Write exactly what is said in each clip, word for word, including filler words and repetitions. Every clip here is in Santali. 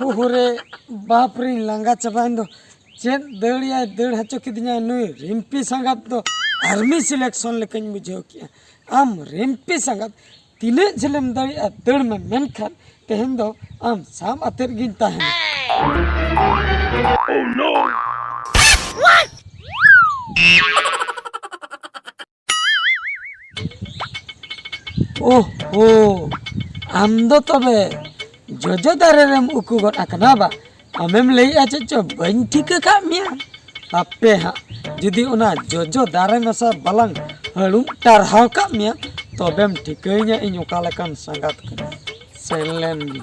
ᱳᱦᱳᱨᱮ, ᱵᱟᱯ ᱨᱮᱧ ᱞᱟᱸᱜᱟ ᱪᱟᱵᱟᱭᱮᱱ ᱫᱚ᱾ ᱪᱮᱫ ᱫᱟᱹᱲ ᱭᱟᱭ, ᱫᱟᱹᱲ ᱦᱚᱪᱚ ᱠᱤᱫᱤᱧᱟᱭ ᱱᱩᱭ ᱨᱤᱢᱯᱤ ᱥᱟᱸᱜᱟᱛ ᱫᱚ᱾ ᱟᱨᱢᱤ ᱥᱤᱞᱮᱠᱥᱚᱱ ᱞᱮᱠᱟᱧ ᱵᱩᱡᱷᱟᱹᱣ ᱠᱮᱜᱼᱟ᱾ ᱟᱢ ᱨᱤᱢᱯᱤ ᱥᱟᱸᱜᱟᱛ ᱛᱤᱱᱟᱹᱜ ᱡᱷᱟᱹᱞᱮᱢ ᱫᱟᱲᱮᱭᱟᱜᱼᱟ ᱫᱟᱹᱲ ᱢᱮ, ᱢᱮᱱᱠᱷᱟᱱ ᱛᱮᱦᱮᱧ ᱫᱚ ᱟᱢ ᱥᱟᱵ ᱟᱛᱮᱫ ᱜᱤᱧ ᱛᱟᱦᱮᱱᱟ᱾ ᱳᱦᱳ, ᱟᱢ ᱫᱚ ᱛᱚᱵᱮ ᱡᱚᱡᱚ ᱫᱟᱨᱮ ᱨᱮᱢ ᱩᱠᱩ ᱜᱚᱫ ᱟᱠᱟᱱᱟ ᱵᱟ? ᱟᱢᱮᱢ ᱞᱟᱹᱭᱮᱜᱼᱟ ᱪᱮᱫ ᱪᱚ ᱵᱟᱹᱧ ᱴᱷᱤᱠᱟᱹ ᱠᱟᱜ ᱢᱮᱭᱟ᱾ ᱦᱟᱯᱮ ᱦᱟᱸᱜ, ᱡᱩᱫᱤ ᱚᱱᱟ ᱡᱚᱡᱚ ᱫᱟᱨᱮ ᱢᱮᱥᱟ ᱵᱟᱞᱟᱝ ᱦᱟᱹᱲᱩᱵ ᱴᱟᱨᱦᱟᱣ ᱠᱟᱜ ᱢᱮᱭᱟ, ᱛᱚᱵᱮᱢ ᱴᱷᱤᱠᱟᱹᱭᱤᱧᱟ ᱤᱧ ᱚᱠᱟ ᱞᱮᱠᱟᱱ ᱥᱟᱸᱜᱟᱛ ᱠᱟᱹᱱᱟᱹᱧ᱾ ᱥᱮᱱ ᱞᱮᱱ ᱜᱤᱧ᱾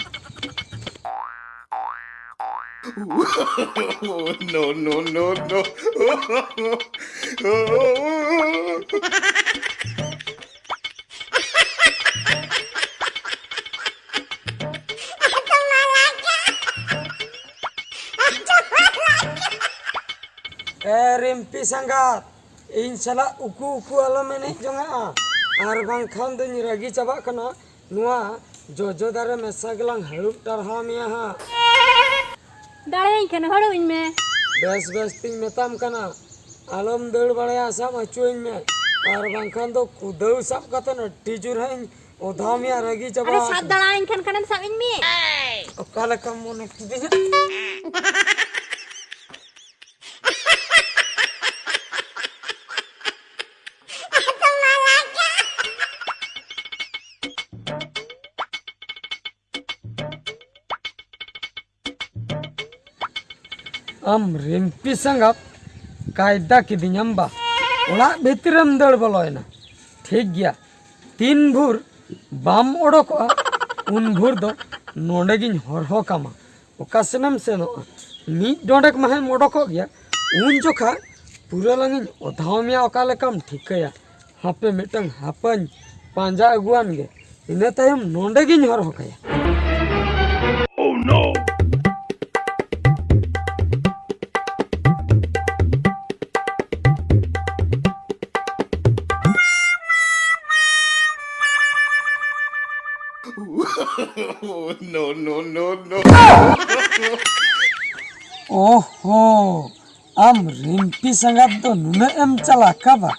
No, no, no, no. ᱮ ᱨᱤᱢᱯᱤ ᱥᱟᱸᱜᱟᱛ, ᱤᱧ ᱥᱟᱞᱟᱜ ᱩᱠᱩ ᱩᱠᱩ ᱟᱞᱚᱢ ᱮᱱᱮᱡ ᱡᱚᱝᱟᱜᱼᱟ, ᱟᱨ ᱵᱟᱝᱠᱷᱟᱱ ᱫᱚᱧ ᱨᱟᱹᱜᱤ ᱪᱟᱵᱟᱜ ᱠᱟᱱᱟ᱾ ᱱᱚᱣᱟ ᱡᱚᱡᱚ ᱫᱟᱨᱮ ᱢᱮᱥᱟ ᱜᱮᱞᱟᱝ ᱦᱟᱹᱲᱩᱵ ᱴᱟᱨᱦᱟᱣ ᱢᱮᱭᱟ ᱦᱟᱸᱜ᱾ ᱫᱟᱲᱮᱭᱟᱹᱧ ᱠᱷᱟᱱ ᱦᱟᱹᱲᱩᱵ ᱤᱧ ᱢᱮ᱾ ᱵᱮᱥ ᱵᱮᱥ ᱛᱤᱧ ᱢᱮᱛᱟᱢ ᱠᱟᱱᱟ, ᱟᱞᱚᱢ ᱫᱟᱹᱲ ᱵᱟᱲᱟᱭᱟ, ᱥᱟᱵ ᱦᱚᱪᱚᱧ ᱢᱮ, ᱟᱨ ᱵᱟᱝᱠᱷᱟᱱ ᱫᱚ ᱠᱩᱫᱟᱹᱣ ᱥᱟᱵ ᱠᱟᱛᱮ ᱟᱹᱰᱤ ᱡᱳᱨ ᱦᱟᱸᱜ ᱤᱧ ᱚᱫᱷᱟᱣ ᱢᱮᱭᱟ, ᱨᱟᱹᱜᱤ ᱪᱟᱵᱟ ᱟᱨ ᱥᱟᱵ ᱟᱠᱟᱱᱟ᱾ ᱫᱟᱲᱟᱭᱟᱹᱧ ᱠᱷᱟᱱ ᱠᱷᱟᱱᱮᱢ ᱥᱟᱵ ᱤᱧ ᱢᱮ᱾ ᱚᱠᱟ ᱞᱮᱠᱟᱢ ᱢᱚᱱᱮ ᱠᱤᱫᱤᱧᱟ? ᱟᱢ ᱨᱤᱢᱯᱤ ᱥᱟᱸᱜᱟᱛ ᱠᱟᱭᱫᱟ ᱠᱤᱫᱤᱧᱟᱢ ᱵᱟ, ᱚᱲᱟᱜ ᱵᱷᱤᱛᱨᱤᱢ ᱫᱟᱹᱲ ᱵᱚᱞᱚᱭᱮᱱᱟ᱾ ᱴᱷᱤᱠ ᱜᱮᱭᱟ, ᱛᱤᱱ ᱵᱷᱳᱨ ᱵᱟᱢ ᱚᱰᱚᱠᱚᱜᱼᱟ ᱩᱱ ᱵᱷᱳᱨ ᱫᱚ ᱱᱚᱰᱮ ᱜᱤᱧ ᱦᱚᱨᱦᱚ ᱠᱟᱢᱟ᱾ ᱚᱠᱟ ᱥᱮᱱᱮᱢ ᱥᱮᱱᱚᱜᱼᱟ? ᱢᱤᱫ ᱰᱚᱸᱰᱮᱠ ᱢᱟᱦᱮᱢ ᱚᱰᱚᱠᱚᱜ ᱜᱮᱭᱟ, ᱩᱱ ᱡᱚᱠᱷᱟ ᱯᱩᱨᱟᱹ ᱞᱟᱝᱤᱧ ᱚᱫᱷᱟᱣ ᱢᱮᱭᱟ᱾ ᱚᱠᱟ ᱞᱮᱠᱟᱢ ᱴᱷᱤᱠᱟᱹᱭᱟ? ᱦᱟᱯᱮ, ᱢᱤᱫᱴᱟᱝ ᱦᱟᱯᱟᱧ ᱯᱟᱸᱡᱟ ᱟᱹᱜᱩᱣᱟᱱ ᱜᱮ, ᱤᱱᱟᱹ ᱛᱟᱭᱚᱢ ᱱᱚᱸᱰᱮ ᱜᱤᱧ ᱦᱚᱨᱦᱚ ᱠᱟᱭᱟ᱾ Oh, no, no, no, no. ᱳᱦᱳ, ᱟᱢ ᱨᱤᱢᱯᱤ ᱥᱟᱸᱜᱟᱛ ᱫᱚ ᱱᱩᱱᱟᱹᱜ ᱮᱢ ᱪᱟᱞᱟᱠᱟ ᱵᱟ?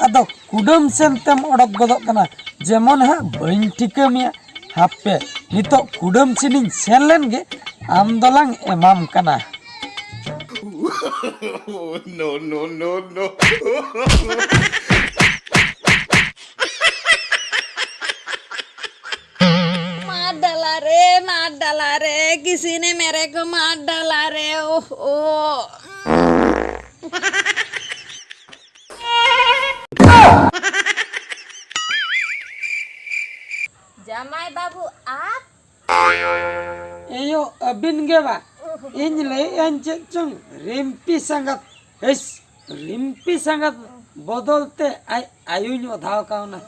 ᱟᱫᱚ ᱠᱩᱰᱟᱹᱢ ᱥᱮᱱ ᱛᱮᱢ ᱚᱰᱚᱠ ᱜᱚᱫᱚᱜ ᱠᱟᱱᱟ, ᱡᱮᱢᱚᱱ ᱦᱟᱸᱜ ᱵᱟᱹᱧ ᱴᱷᱤᱠᱟᱹ ᱢᱮᱭᱟ᱾ ᱦᱟᱯᱮ, ᱱᱤᱛᱚᱜ ᱠᱩᱰᱟᱹᱢ ᱥᱮᱱᱤᱧ ᱥᱮᱱ ᱞᱮᱱ ᱜᱮ, ᱟᱢ ᱫᱚᱞᱟᱝ ᱮᱢᱟᱢ ᱠᱟᱱᱟ᱾ No, no, no, no. मार डाला रे, मार डाला रे, किसी ने मेरे को मार डाला रे, ओह, ओह। जमाई बाबू, आप? ᱮᱭᱳ, ᱟᱹᱵᱤᱱ ᱜᱮ ᱵᱟ? ᱤᱧ ᱞᱟᱹᱭᱮᱫ ᱟᱹᱧ ᱪᱮᱫ ᱪᱚᱝ, ᱨᱤᱢᱯᱤ ᱥᱟᱸᱜᱟᱛ᱾ ᱦᱮᱥ, ᱨᱤᱢᱯᱤ ᱥᱟᱸᱜᱟᱛ ᱵᱚᱫᱚᱞ ᱛᱮ ᱟᱡ ᱟᱭᱳᱧ ᱚᱫᱷᱟᱣ ᱠᱟᱣᱱᱟ᱾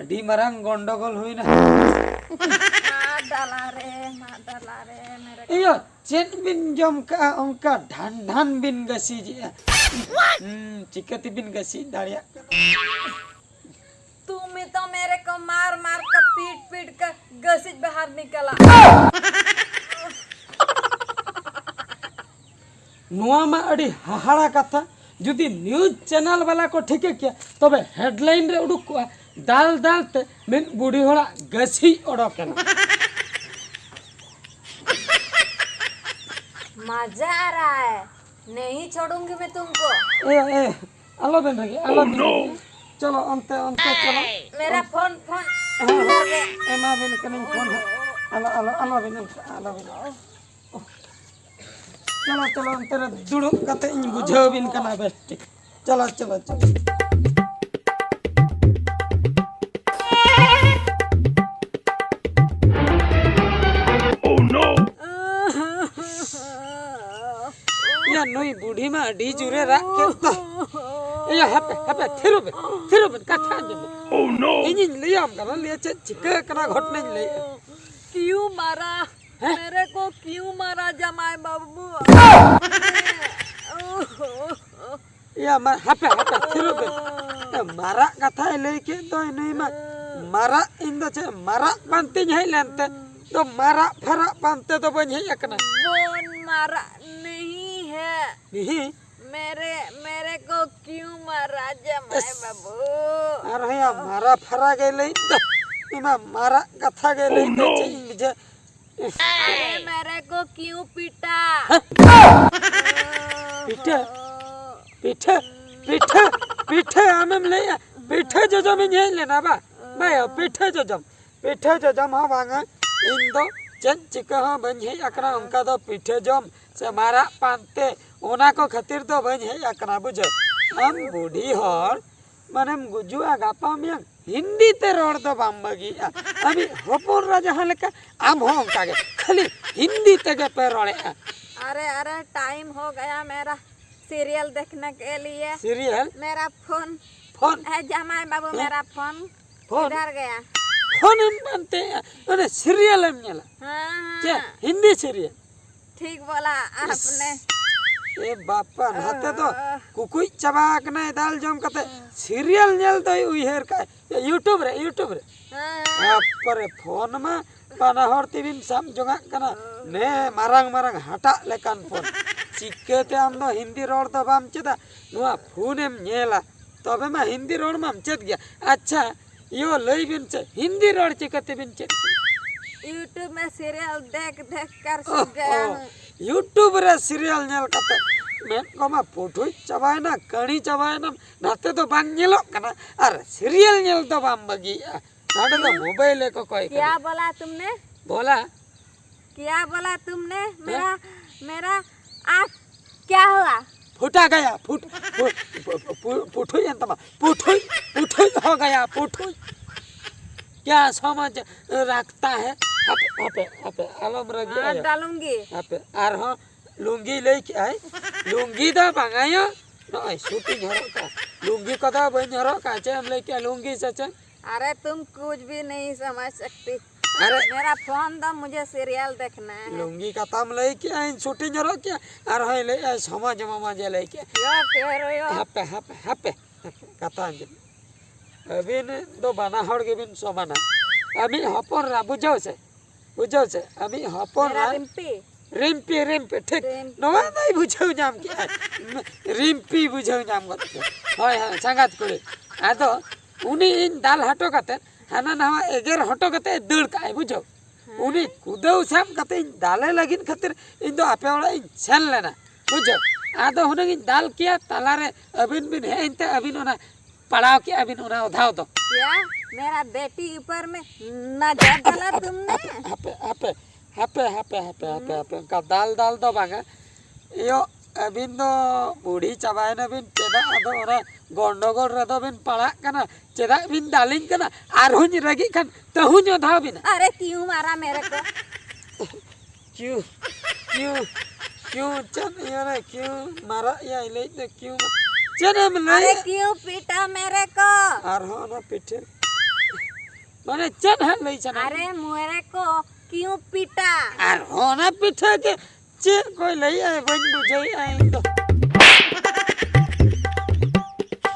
ᱟᱹᱰᱤ ᱢᱟᱨᱟᱝ ᱜᱚᱱᱰᱚᱜᱳᱞ ᱦᱩᱭᱱᱟ᱾ मार डाला रे, मार डाला रे, मेरे को। ᱤᱭᱟᱹ, ᱪᱮᱫ ᱵᱤᱱ ᱡᱚᱢ ᱠᱟᱜᱼᱟ ᱚᱱᱠᱟ ᱰᱷᱟᱱ ᱰᱷᱟᱱ ᱵᱤᱱ ᱜᱟᱹᱥᱤᱡᱮᱜᱼᱟ? ᱦᱩᱸ, ᱪᱤᱠᱟᱹ ᱛᱮᱵᱤᱱ ᱜᱟᱹᱥᱤᱡ ᱫᱟᱲᱮᱭᱟᱜ ᱠᱟᱱᱟ? तुम ही तो मेरे को मार मार कर पीट पीट कर घसीट बाहर निकला। ᱱᱚᱣᱟ ᱢᱟ ᱟᱹᱰᱤ ᱦᱟᱦᱟᱲᱟ ᱠᱟᱛᱷᱟ᱾ ᱡᱩᱫᱤ news channel ᱵᱟᱞᱟ ᱠᱚ ᱴᱷᱤᱠᱟᱹ ᱠᱮᱭᱟ, ᱛᱚᱵᱮ headline ᱨᱮ ᱩᱰᱩᱠ ᱠᱚᱜᱼᱟ, "ᱫᱟᱞ ᱫᱟᱞ ᱛᱮ ᱢᱤᱫ ᱵᱩᱰᱷᱤ ᱦᱚᱲᱟᱜ ᱜᱟᱹᱥᱤ ᱚᱰᱚᱠ ᱮᱱᱟ᱾" मजा आ रहा है, नहीं छोड़ूंगी मैं तुमको। ᱮ, ᱮ, ᱟᱞᱚᱵᱮᱱ ᱨᱮᱜᱮ, ᱟᱞᱚᱵᱮᱱ ᱨᱮᱜᱮ᱾ ᱪᱚᱞᱚ, ᱚᱱᱛᱮ, ᱚᱱᱛᱮ, ᱪᱚᱞᱚ᱾ मेरा फोन, फोन। ᱦᱮᱸ, ᱦᱮᱸ, ᱮᱢᱟᱵᱮᱱ ᱠᱟᱹᱱᱟᱹᱧ ᱯᱷᱳᱱ ᱦᱟᱸᱜ᱾ ᱟᱞᱚ, ᱟᱞᱚ, ᱟᱞᱚᱵᱮᱱ ᱚᱱᱠᱟ, ᱟᱞᱚᱵᱮᱱ᱾ ᱪᱚᱞᱚ, ᱪᱚᱞᱚ, ᱚᱱᱛᱮ ᱨᱮ ᱫᱩᱲᱩᱵ ᱠᱟᱛᱮ ᱤᱧ ᱵᱩᱡᱷᱟᱹᱣ ᱟᱵᱤᱱ ᱠᱟᱱᱟ ᱵᱮᱥ ᱴᱷᱤᱠ᱾ ᱪᱚᱞᱚ, ᱪᱚᱞᱚ, ᱪᱚᱞᱚ᱾ ᱤᱭᱟ, ᱱᱩᱭ ᱵᱩᱰᱷᱤ ᱢᱟ ᱟᱹᱰᱤ ᱡᱳᱨᱮ ᱨᱟᱜ ᱠᱮᱫ ᱫᱚ᱾ ᱤᱭᱟ, ᱦᱟᱯᱮ, ᱦᱟᱯᱮ, ᱛᱷᱤᱨᱚᱜ ᱵᱮᱱ, ᱛᱷᱤᱨᱚᱜ ᱵᱮᱱ, ᱠᱟᱛᱷᱟ ᱟᱸᱡᱚᱢ ᱵᱮᱱ᱾ ᱤᱧᱤᱧ ᱞᱟᱹᱭᱟᱢ ᱠᱟᱱᱟ, ᱞᱟᱹᱭᱟ ᱪᱮᱫ ᱪᱤᱠᱟᱹ ᱠᱟᱱᱟ ᱜᱷᱚᱴᱚᱱᱟᱧ ᱞᱟᱹᱭᱮᱫᱼᱟ᱾ क्यों मारा? हैं? मेरे को क्यों मारा जमाई बाबू? ᱤᱭᱟ, ᱢᱟ, ᱦᱟᱯᱮ, ᱦᱟᱯᱮ, ᱛᱷᱤᱨᱚᱜ ᱵᱮᱱ᱾ ᱮ, ᱢᱟᱨᱟᱜ ᱠᱟᱛᱷᱟᱭ ᱞᱟᱹᱭ ᱠᱮᱫ ᱫᱚᱭ ᱱᱩᱭ ᱢᱟ᱾ ᱢᱟᱨᱟᱜ, ᱤᱧ ᱫᱚ ᱪᱮᱫ ᱢᱟᱨᱟᱜ ᱯᱟᱱᱛᱮᱧ ᱦᱮᱡ ᱞᱮᱱᱛᱮ? ᱫᱚ ᱢᱟᱨᱟᱜ ᱯᱷᱟᱨᱟᱜ ᱯᱟᱱᱛᱮ ᱫᱚ ᱵᱟᱹᱧ ᱦᱮᱡ ᱟᱠᱟᱱᱟ᱾ ᱵᱚᱱ ᱢᱟᱨᱟᱜ ᱱᱤᱦᱤ ᱦᱮ᱾ ᱱᱤᱦᱤ᱾ मेरे मेरे को क्यों मारा जमाई बाबू? ᱟᱨᱦᱚᱸ ᱭᱟ ᱢᱟᱨᱟ ᱯᱷᱟᱨᱟ ᱜᱮ ᱞᱟᱹᱭ ᱫᱟ᱾ ᱚᱱᱟ ᱢᱟᱨᱟᱜ ᱠᱟᱛᱷᱟ ᱜᱮ ᱞᱟᱹᱭ ᱫᱟ, ᱪᱮᱫ ᱤᱧ ᱵᱩᱡᱷᱟᱹᱣ᱾ अरे मेरे को क्यों पीटा? ᱯᱤᱴᱷᱟᱹ, ᱯᱤᱴᱷᱟᱹ, ᱯᱤᱴᱷᱟᱹ, ᱯᱤᱴᱷᱟᱹ ᱟᱢᱮᱢ ᱞᱟᱹᱭᱮᱜᱼᱟ? ᱯᱤᱴᱷᱟᱹ ᱡᱚᱡᱚᱢᱤᱧ ᱦᱮᱡ ᱞᱮᱱᱟ ᱵᱟ? ᱵᱟᱭᱟ, ᱯᱤᱴᱷᱟᱹ ᱡᱚᱡᱚᱢ, ᱯᱤᱴᱷᱟᱹ ᱡᱚᱡᱚᱢ ᱦᱚᱸ ᱵᱟᱝᱟ᱾ ᱤᱧ ᱫᱚ ᱪᱮᱫ ᱪᱤᱠᱟᱹ ᱦᱚᱸ ᱵᱟᱹᱧ ᱦᱮᱡ ᱟᱠᱟᱱᱟ ᱚᱱᱠᱟ ᱫᱚ, ᱯᱤᱴᱷᱟᱹ ᱡᱚᱢ ᱥᱮ ᱢᱟᱨᱟᱜ ᱯᱟᱱᱛᱮ, ᱚᱱᱟ ᱠᱚ ᱠᱷᱟᱹᱛᱤᱨ ᱫᱚ ᱵᱟᱹᱧ ᱦᱮᱡ ᱟᱠᱟᱱᱟ ᱵᱩᱡᱷᱟᱹᱣ᱾ ᱟᱢ ᱵᱩᱰᱷᱤ ᱦᱚᱲ ᱢᱟᱱᱮᱢ ᱜᱩᱡᱩᱜᱼᱟ ᱜᱟᱯᱟ ᱢᱮᱭᱟᱝ, ᱦᱤᱱᱫᱤ ᱛᱮ ᱨᱚᱲ ᱫᱚ ᱵᱟᱢ ᱵᱟᱹᱜᱤᱭᱮᱜᱼᱟ᱾ ᱟᱢᱤᱡ ᱦᱚᱯᱚᱱ ᱨᱟ ᱡᱟᱦᱟᱸ ᱞᱮᱠᱟ, ᱟᱢ ᱦᱚᱸ ᱚᱱᱠᱟ ᱜᱮ ᱠᱷᱟᱹᱞᱤ ᱦᱤᱱᱫᱤ ᱛᱮᱜᱮ ᱯᱮ ᱨᱚᱲᱮᱜᱼᱟ᱾ अरे अरे टाइम हो गया मेरा सीरियल देखने के लिए। ᱥᱤᱨᱤᱭᱟᱞ? मेरा फोन। ᱯᱷᱳᱱ? है जमाई बाबू, मेरा फोन ᱯᱷᱳᱱ? किधर गया? ᱯᱷᱳᱱ ᱮᱢ ᱯᱟᱱᱛᱮᱭᱟ, ᱢᱟᱱᱮ ᱥᱤᱨᱤᱭᱟᱞ ᱮᱢ ᱧᱮᱞᱟ? हाँ ᱪᱮᱫ हाँ, ᱦᱤᱱᱫᱤ ᱥᱤᱨᱤᱭᱟᱞ? ठीक बोला आपने। ᱮ ᱵᱟᱯᱟ, ᱱᱟᱛᱮ ᱫᱚ ᱠᱩᱠᱩᱡ ᱪᱟᱵᱟ ᱟᱠᱟᱱᱟᱭ ᱫᱟᱞ ᱡᱚᱢ ᱠᱟᱛᱮ, ᱥᱤᱨᱤᱭᱟᱞ ᱧᱮᱞ ᱫᱚᱭ ᱩᱭᱦᱟᱹᱨ ᱠᱟᱜᱼᱟ᱾ ᱤᱭᱩᱴᱩᱵᱽ ᱨᱮ, ᱤᱭᱩᱴᱩᱵᱽ ᱨᱮ᱾ हाँ, ᱵᱟᱯᱨᱮ, ᱯᱷᱳᱱ ᱢᱟ ᱵᱟᱱᱟ ᱦᱚᱲ ᱛᱮᱵᱤᱱ ᱥᱟᱵ ᱡᱚᱝᱟᱜ ᱠᱟᱱᱟ᱾ ᱱᱮ ᱢᱟᱨᱟᱝ ᱢᱟᱨᱟᱝ ᱦᱟᱴᱟᱜ ᱞᱮᱠᱟᱱ ᱯᱷᱳᱱ᱾ ᱪᱤᱠᱟᱹᱛᱮ ᱟᱢ ᱫᱚ ᱦᱤᱱᱫᱤ ᱨᱚᱲ ᱫᱚ ᱵᱟᱢ ᱪᱮᱫᱟ? ᱱᱚᱣᱟ ᱯᱷᱳᱱ ᱮᱢ ᱧᱮᱞᱟ, ᱛᱚᱵᱮ ᱢᱟ ᱦᱤᱱᱫᱤ ᱨᱚᱲ ᱢᱟᱢ ᱪᱮᱫ ᱜᱮᱭᱟ᱾ ᱟᱪᱪᱷᱟ, ᱤᱭᱟᱹ ᱞᱟᱹᱭ ᱵᱤᱱ ᱥᱮ, ᱦᱤᱱᱫᱤ ᱨᱚᱲ ᱪᱤᱠᱟᱹ ᱛᱮᱵᱤᱱ ᱪᱮᱫ ᱠᱮᱫᱟ? यूट्यूब में सीरियल देख देख कर ᱚᱦ, सीख गया ᱚᱦ, हूँ। ᱤᱭᱩᱴᱩᱵᱽ ᱨᱮ ᱥᱤᱨᱤᱭᱟᱞ ᱧᱮᱞ ᱠᱟᱛᱮ ᱢᱮᱫ ᱠᱚᱢᱟ ᱯᱩᱴᱷᱩᱡ ᱪᱟᱵᱟᱭᱮᱱᱟ, ᱠᱟᱹᱬᱤ ᱪᱟᱵᱟᱭᱮᱱᱟᱢ, ᱱᱟᱛᱮ ᱫᱚ ᱵᱟᱝ ᱧᱮᱞᱚᱜ ᱠᱟᱱᱟ᱾ ᱟᱨ ᱥᱤᱨᱤᱭᱟᱞ ᱧᱮᱞ ᱫᱚ ᱵᱟᱢ ᱵᱟᱹᱜᱤᱭᱮᱜᱼᱟ, ᱱᱚᱰᱮ ᱫᱚ ᱢᱳᱵᱟᱭᱤᱞ ᱮ ᱠᱚᱠᱚᱭ क्या ᱠᱟᱱᱟ᱾ बोला तुमने? ᱵᱚᱞᱟ, क्या बोला तुमने? मेरा मेरा आँख क्या हुआ? ᱯᱷᱩᱴᱟ ᱜᱟᱭᱟ, ᱯᱷᱩᱴ, ᱯᱷᱩ- ᱯᱷᱩ- ᱯᱷᱩ- ᱯᱷᱩᱴᱷᱩᱡ ᱮᱱ ᱛᱟᱢᱟ, ᱯᱩᱴᱷᱩᱡ, ᱯᱩᱴᱷᱩᱡ ᱦᱚ ᱜᱟᱭᱟ, ᱯᱩᱴᱷᱩᱡ᱾ क्या समझ रखता है? ᱦᱟᱯᱮ, ᱦᱟᱯᱮ, ᱦᱟᱯᱮ, ᱟᱞᱚᱢ ᱨᱟᱹᱜᱤᱜᱼᱟ᱾ हाँ, डालूंगी। ᱦᱟᱯᱮ, ᱟᱨᱦᱚᱸ ᱞᱩᱝᱜᱤ ᱞᱟᱹᱭ ᱠᱮᱜᱼᱟᱭ, ᱞᱩᱝᱜᱤ ᱫᱚ ᱵᱟᱝᱟᱭᱟ, ᱱᱚᱜᱼᱚᱭ ᱥᱩᱴᱤᱧ ᱦᱚᱨᱚᱜ ᱠᱟᱜᱼᱟ᱾ ᱞᱩᱝᱜᱤ ᱠᱚᱫᱚ ᱵᱟᱹᱧ ᱦᱚᱨᱚᱜ ᱠᱟᱜᱼᱟ, ᱪᱮᱫ ᱮᱢ ᱞᱟᱹᱭ ᱠᱮᱜᱼᱟ, ᱞᱩᱝᱜᱤ ᱥᱮ ᱪᱮᱫ? अरे तुम कुछ भी नहीं समझ सकती। ᱟᱨᱮ, मेरा फोन दो, मुझे सीरियल देखना है। ᱞᱩᱝᱜᱤ ᱠᱟᱛᱷᱟᱢ ᱞᱟᱹᱭ ᱠᱮᱜᱼᱟ, ᱤᱧ ᱥᱩᱴᱤᱧ ᱦᱚᱨᱚᱜ ᱠᱮᱜᱼᱟ, ᱟᱨᱦᱚᱸᱭ ᱞᱟᱹᱭᱮᱜᱼᱟ ᱥᱚᱢᱟᱡᱽ ᱢᱚᱢᱟᱡᱽ ᱮ ᱞᱟᱹᱭ ᱠᱮᱜᱼᱟ᱾ क्या कह रहे हो? ᱦᱟᱯᱮ, ᱦᱟᱯᱮ, ᱦᱟᱯᱮ, ᱦᱟᱯᱮ, ᱠᱟᱛᱷᱟ ᱟᱸᱡᱚᱢ᱾ ᱟᱹᱵᱤᱱ ᱫᱚ ᱵᱟᱱᱟ ᱦᱚᱲ ᱜᱮᱵᱤᱱ ᱥᱚᱢᱟᱱᱟ᱾ ᱟᱹᱵᱤᱱ ᱦᱚᱯᱚᱱ ᱨᱟ, ᱵᱩᱡᱷᱟᱹᱣ ᱥᱮ? ᱵᱩᱡᱷᱟᱹᱣ ᱥᱮ? ᱟᱹᱵᱤᱱ ᱦᱚᱯᱚᱱ ᱨᱟ᱾ ᱨᱤᱢᱯᱤ᱾ ᱨᱤᱢᱯᱤ, ᱨᱤᱢᱯᱤ, ᱴᱷᱤᱠ᱾ ᱨᱤᱢᱯᱤ᱾ ᱱᱚᱣᱟ ᱫᱚᱭ ᱵᱩᱡᱷᱟᱹᱣ ᱧᱟᱢ ᱠᱮᱜᱼᱟᱭ᱾ ᱨᱤᱢᱯᱤ ᱵᱩᱡᱷᱟᱹᱣ ᱧᱟᱢ ᱜᱚᱫ ᱠᱮᱜᱼᱟᱭ᱾ ᱦᱳᱭ, ᱦᱳᱭ, ᱥᱟᱸᱜᱟᱛ ᱠᱩᱲᱤ᱾ ᱟᱫᱚ ᱩᱱᱤ ᱤᱧ ᱫᱟᱞ ᱦᱚᱴᱚ ᱠᱟᱛᱮᱫ, ᱦᱟᱱᱟ ᱱᱟᱣᱟ ᱮᱜᱮᱨ ᱦᱚᱴᱚ ᱠᱟᱛᱮᱫ ᱫᱟᱹᱲ ᱠᱟᱜᱼᱟᱭ, ᱵᱩᱡᱷᱟᱹᱣ᱾ ᱩᱱᱤ ᱠᱩᱫᱟᱹᱣ ᱥᱟᱵ ᱠᱟᱛᱮ ᱤᱧ ᱫᱟᱞᱮ ᱞᱟᱹᱜᱤᱫ ᱠᱷᱟᱹᱛᱤᱨ ᱤᱧ ᱫᱚ ᱟᱯᱮ ᱚᱲᱟᱜ ᱤᱧ ᱥᱮᱱ ᱞᱮᱱᱟ, ᱵᱩᱡᱷᱟᱹᱣ᱾ ᱟᱫᱚ ᱦᱩᱱᱟᱹᱝ ᱤᱧ ᱫᱟᱞ ᱠᱮᱭᱟ, ᱛᱟᱞᱟᱨᱮ ᱟᱹᱵᱤᱱ ᱵᱤᱱ ᱦᱮᱡ ᱮᱱᱛᱮ ᱟᱹᱵᱤᱱ ᱚᱱᱟ ᱯᱟᱲᱟᱣ ᱠᱮᱜᱼᱟ ᱵᱤᱱ ᱚᱱᱟ ᱚᱫᱷᱟᱣ ᱫᱚ᱾ क्या? मेरा बेटी ऊपर में नजर डाला तुमने? ᱦᱟᱯᱮ, ᱦᱟᱯᱮ, ᱦᱟᱯᱮ, ᱦᱟᱯᱮ, ᱦᱟᱯᱮ, ᱦᱟᱯᱮ, ᱦᱟᱯᱮ, ᱚᱱᱠᱟ ᱫᱟᱞ ᱫᱟᱞ ᱫᱚ ᱵᱟᱝᱟ᱾ ᱤᱭᱟᱹ, ᱟᱹᱵᱤᱱ ᱫᱚ ᱵᱩᱲᱦᱤ ᱪᱟᱵᱟᱭᱮᱱᱟ ᱵᱤᱱ, ᱪᱮᱫᱟᱜ ᱟᱫᱚ ᱚᱱᱟ ᱜᱚᱱᱰᱚᱜᱳᱞ ᱨᱮᱫᱚ ᱵᱤᱱ ᱯᱟᱲᱟᱜ ᱠᱟᱱᱟ? ᱪᱮᱫᱟᱜ ᱵᱤᱱ ᱫᱟᱞᱤᱧ ᱠᱟᱱᱟ? ᱟᱨᱦᱚᱸᱧ ᱨᱟᱹᱜᱤᱜ ᱠᱷᱟᱱ ᱛᱟᱹᱦᱩᱧ ᱚᱫᱷᱟᱣ ᱵᱤᱱᱟ᱾ अरे क्यों मारा मेरे को? क्यों, क्यों, क्यों, ᱪᱮᱫ ᱤᱭᱟᱹᱨᱮ क्यों ᱢᱟᱨᱟᱜ ᱭᱟᱭ ᱞᱟᱹᱭ ᱛᱮ क्यों, ᱪᱮᱫ ᱮᱢ ᱞᱟᱹᱭ? अरे क्यों पीटा मेरे को? ᱟᱨᱦᱚᱸ ᱚᱱᱟ ᱯᱤᱴᱷᱟᱹ, ᱢᱟᱱᱮ ᱪᱮᱫ ᱦᱟᱸᱜ ᱞᱟᱹᱭ ᱥᱟᱱᱟ? अरे मेरे को क्यों पीटा? ᱟᱨᱦᱚᱸ ᱚᱱᱟ ᱯᱤᱴᱷᱟᱹ ᱜᱮ ᱪᱮᱫ ᱠᱚᱭ ᱞᱟᱹᱭᱮᱜᱼᱟ ᱵᱟᱹᱧ ᱵᱩᱡᱷᱟᱹᱣᱮᱜᱼᱟ ᱤᱧ ᱫᱚ᱾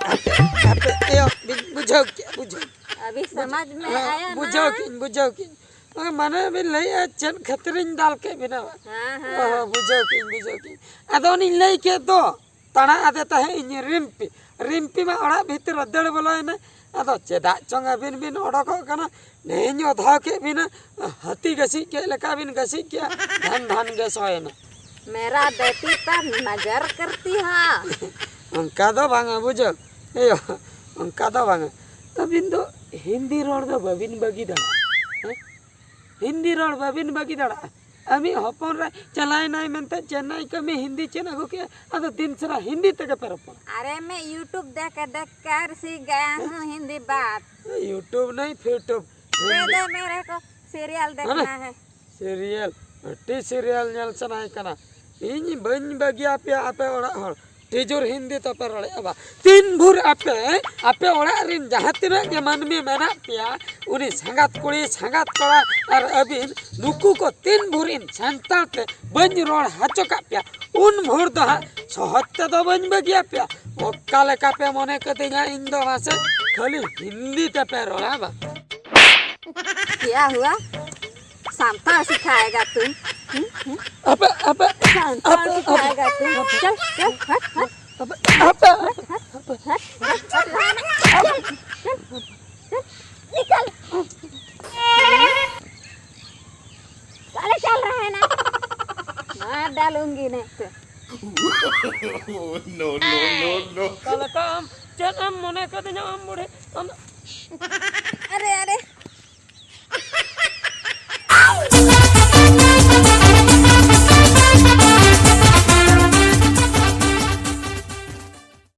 ᱦᱟᱯᱮ, ᱦᱟᱯᱮ, ᱮᱭᱳ, ᱵᱤᱱ ᱵᱩᱡᱷᱟᱹᱣ ᱠᱮᱜᱼᱟ, ᱵᱩᱡᱷᱟᱹᱣ᱾ अभी समझ में ᱦᱮᱸ, आया ᱵᱩᱡᱷᱟᱹᱣ ना? ᱠᱮᱜᱼᱟᱹᱧ, ᱵᱩᱡᱷᱟᱹᱣ ᱠᱮᱜᱼᱟᱹᱧ᱾ ᱚᱱᱟ ᱢᱟᱱᱮ ᱵᱤᱱ ᱞᱟᱹᱭᱮᱜᱼᱟ ᱪᱮᱫ ᱠᱷᱟᱹᱛᱤᱨᱤᱧ ᱫᱟᱞ ᱠᱮᱫ ᱵᱤᱱᱟ? ᱦᱮᱸ, ᱦᱮᱸ᱾ ᱚ, ᱵᱩᱡᱷᱟᱹᱣ ᱠᱮᱜᱼᱟᱹᱧ, ᱵᱩᱡᱷᱟᱹᱣ ᱠᱮᱜᱼᱟᱹᱧ᱾ ᱟᱫᱚ ᱚᱱᱮᱧ ᱞᱟᱹᱭ ᱠᱮᱫ ᱫᱚ, ᱛᱟᱲᱟ ᱟᱫᱮ ᱛᱟᱦᱮᱸᱫ ᱤᱧ ᱨᱤᱢᱯᱤ᱾ ᱨᱤᱢᱯᱤ ᱢᱟ ᱚᱲᱟᱜ ᱵᱷᱤᱛᱤᱨ ᱨᱮ ᱫᱟᱹᱲ ᱵᱚᱞᱚᱭᱮᱱᱟ᱾ ᱟᱫᱚ ᱪᱮᱫᱟᱜ ᱪᱚᱝ ᱟᱹᱵᱤᱱ ᱵᱤᱱ ᱚᱰᱚᱠᱚᱜ ᱠᱟᱱᱟ? ᱱᱮᱧ ᱚᱫᱷᱟᱣ ᱠᱮᱫ ᱵᱤᱱᱟ, ᱦᱟᱹᱛᱤ ᱜᱟᱹᱥᱤᱡ ᱠᱮᱫ ᱞᱮᱠᱟ ᱵᱤᱱ ᱜᱟᱹᱥᱤᱡ ᱠᱮᱜᱼᱟ, ᱫᱷᱟᱱ ᱫᱷᱟᱱ ᱜᱮ ᱥᱚᱭᱮᱱᱟ᱾ मेरा बेटी पर नजर करती है। ᱚᱱᱠᱟ ᱫᱚ ᱵᱟᱝᱟ, ᱵᱩᱡᱷᱟᱹᱣ? ᱮᱭᱳ, ᱚᱱᱠᱟ ᱫᱚ ᱵᱟᱝᱟ᱾ ᱟᱹᱵᱤᱱ ᱫᱚ ᱦᱤᱱᱫᱤ ᱨᱚᱲ ᱫᱚ ᱵᱟᱹᱵᱤᱱ ᱵᱟᱹᱜᱤ ᱫᱟᱲᱮᱭᱟᱜᱼᱟ, ᱦᱮᱸ? ᱦᱤᱱᱫᱤ ᱨᱚᱲ ᱵᱟᱹᱵᱤᱱ ᱵᱟᱹᱜᱤ ᱫᱟᱲᱮᱭᱟᱜᱼᱟ᱾ ᱟᱹᱢᱤᱡ ᱦᱚᱯᱚᱱ ᱨᱮ ᱪᱟᱞᱟᱣᱮᱱᱟᱭ ᱢᱮᱱᱛᱮ ᱪᱮᱱᱱᱟᱭ ᱠᱟᱹᱢᱤ ᱦᱤᱱᱫᱤ ᱪᱮᱫ ᱟᱹᱜᱩ ᱠᱮᱜᱼᱟ, ᱟᱫᱚ ᱫᱤᱱ ᱥᱟᱨᱟ ᱦᱤᱱᱫᱤ ᱛᱮᱜᱮ ᱯᱮ ᱨᱚᱯᱚᱲᱟ᱾ अरे मैं YouTube देख देख कर सीख गया हूँ हिंदी बात। YouTube नहीं, फ्यूट्यूब। दे दे मेरे को, सीरियल देखना है। ᱥᱤᱨᱤᱭᱟᱞ, ᱟᱹᱰᱤ ᱥᱤᱨᱤᱭᱟᱞ ᱧᱮᱞ ᱥᱟᱱᱟᱭᱮ ᱠᱟᱱᱟ᱾ ᱤᱧ ᱵᱟᱹᱧ ᱵᱟᱹᱜᱤᱭᱟ ᱯᱮᱭᱟ ᱟᱯᱮ ᱚᱲᱟᱜ ᱦᱚᱲ᱾ ᱟᱹᱰᱤ ᱡᱳᱨ ᱦᱤᱱᱫᱤ ᱛᱟᱯᱮ ᱨᱚᱲᱮᱫᱼᱟ ᱵᱟ᱾ ᱛᱤᱱ ᱵᱷᱳᱨ ᱟᱯᱮ, ᱟᱯᱮ ᱚᱲᱟᱜ ᱨᱮᱱ ᱡᱟᱦᱟᱸ ᱛᱤᱱᱟᱹᱜ ᱜᱮ ᱢᱟᱹᱱᱢᱤ ᱢᱮᱱᱟᱜ ᱯᱮᱭᱟ, ᱩᱱᱤ ᱥᱟᱸᱜᱟᱛ ᱠᱩᱲᱤ, ᱥᱟᱸᱜᱟᱛ ᱠᱚᱲᱟ ᱟᱨ ᱟᱹᱵᱤᱱ, ᱱᱩᱠᱩ ᱠᱚ ᱛᱤᱱ ᱵᱷᱳᱨ ᱤᱧ ᱥᱟᱱᱛᱟᱲ ᱛᱮ ᱵᱟᱹᱧ ᱨᱚᱲ ᱦᱚᱪᱚ ᱠᱟᱜ ᱯᱮᱭᱟ, ᱩᱱ ᱵᱷᱳᱨ ᱫᱚ ᱦᱟᱸᱜ ᱥᱚᱦᱚᱡ ᱛᱮᱫᱚ ᱵᱟᱹᱧ ᱵᱟᱹᱜᱤᱭᱟ ᱯᱮᱭᱟ᱾ ᱚᱠᱟ ᱞᱮᱠᱟ ᱯᱮ ᱢᱚᱱᱮ ᱠᱟᱹᱫᱤᱧᱟ ᱤᱧ ᱫᱚ ᱢᱟᱥᱮ? ᱠᱷᱟᱹᱞᱤ ᱦᱤᱱᱫᱤ ᱛᱮᱯᱮ ᱨᱚᱲᱟ ᱵᱟᱝ? क्या हुआ? ᱥᱟᱱᱛᱟᱲ ᱥᱤᱠᱷᱟᱭᱮᱜᱟ ᱛᱩᱢ? ᱦᱩᱸ? ᱦᱩᱸ? ᱟᱯᱮ, ᱟᱯᱮ, ᱥᱟᱱᱛᱟᱲ ᱟᱯᱮ, ᱥᱤᱠᱷᱟᱭᱮᱜᱟ ᱛᱩᱢ? ᱪᱚᱞ, ᱪᱚᱞ, ᱦᱟᱴ, ᱦᱟᱴ, ᱟᱯᱮ, ᱟᱯᱮ, ᱦᱟᱴ, ᱦᱟᱴ, ᱦᱟᱴ, ᱦᱟᱴ, ᱦᱟᱴ, ᱦᱟᱴ, ᱦᱟᱴ, ᱦᱟᱴ, ᱦᱟᱴ, ᱦᱟᱴ, ᱦᱟᱴ, ᱦᱟᱴ, ᱦᱟᱴ, ᱦᱟᱴ, ᱦᱟᱴ, ᱦᱟᱴ, ᱦᱟᱴ, ᱦᱟᱴ, साले चल रहा है ना? मार डालूंगी नहीं तो। No, no, no, no. ᱛᱟᱦᱞᱮ ᱠᱷᱟᱱ ᱪᱮᱫ ᱮᱢ ᱢᱚᱱᱮ ᱠᱟᱫᱤᱧᱟ ᱟᱢ ᱵᱩᱲᱦᱤ? ᱟᱢ ᱫᱚ ᱟᱨᱮ, ᱟᱨᱮ,